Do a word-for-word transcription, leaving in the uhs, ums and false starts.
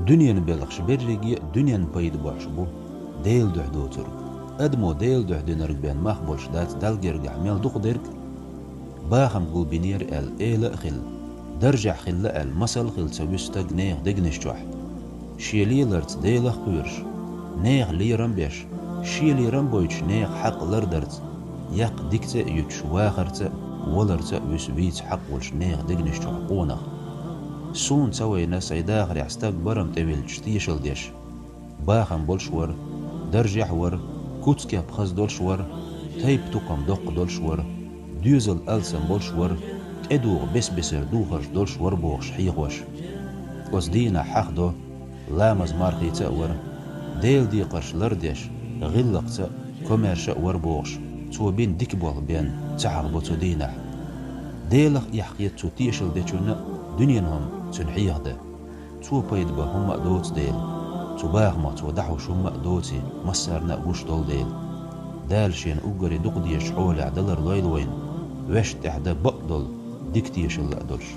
Дуьненан белхаш берриге а дуьненна пайда бохьуш бу Делан дуьхьа доцург. Адамо Делан дуьхьа динарг бен мах болуш дац Далла гергахь мел дукха дерг. Бахам гулбинера аьлла, эла а хилла, даржехь хилла аьлла, масал а хилла ца вуьсу стаг нехан дегнаш чохь. Шен леларца Делах а кхоьруш, нехан лерам а беш, шен лерам а бойтуш нехан хьакъ лардарца, яккха дика цӀе а юьтуш вахарца а, валарца а вуьсу вийца хьакъ волуш нехан дегнаш чохь къонах. Суна ца вайна сайн дахарехь стаг барам тӀевиллича тешалла деш. Бахам болуш вара, даржехь вара, куц-кеп хаза долуш вара, тайп-тукхам доккха долуш вара, доьзал алсам болуш вара, тӀедугӀу бес-бесара духарш долуш вара бохуш хьехош. Оцу дийнахь хьахдо, ламаз-мархица а вара, Делан декхарш лардеш, гӀиллакхца а, комаьрша а вара бохуш, цо бина дика болх бен ца хьахабо цу дийнахь. Делах а эхь хета цу тешалла дечунна а, дуьненан хӀума цуьнан хьехадан. Цо пайда бан хӀумма а доцу дела, цу бахамах цо дӀахьуш хӀумма а доций, массарна а гуш долу дела. Дала шена уггаре дукха дезачу хьолехь далар лойла вайна, ваьшна тӀехь дан бакъ долу дика тешалла а долуш.